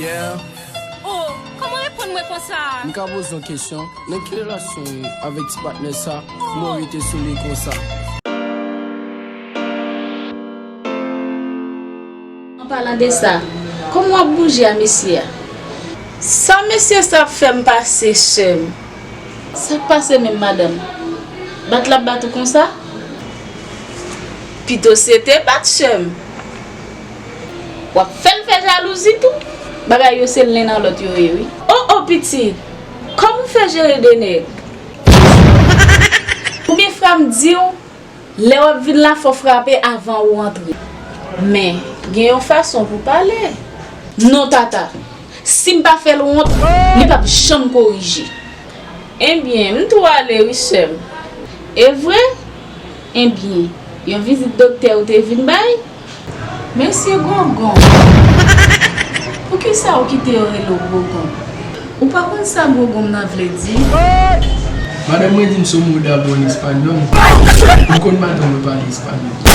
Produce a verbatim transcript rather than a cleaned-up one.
Yeah. Oh, kòman reponn mwen konsa? M ka poze yon kesyon? Nan ki relasyon w ye avèk ti patnè sa pou mwen rete sou li konsa? An palan de sa, kòman w ap bouje a mesye a? Sa mesye sa ap fè m pase, sè m? Sa k pase menm, madanm? Bat l ap bat ou konsa? Pito se te bat, sè m. W ap fè l fè jalouzi tou. Bagay yo se len nan lòt yo ye, wi. O, o, pitit, kòman w fè jere de nèg? Konbyen fwa m di w, lè w ap vin la, fò w frape avan ou antre. Men, gen yon fason pou pale. Non, tata. Si m pa fè l wont, li p ap janm korije. Ebyen, m tou ale wi, sè m. E vre? Ebyen, yon vizit doktè ou te vin bay? Mesye Gongon. Poukisa ou kite yo rele w Gongon? Ou pa konn sa Gongon nan vle di? Madanm mwen di m se yon modabo an espanyòl. M konn madanm mwen pale espanyòl.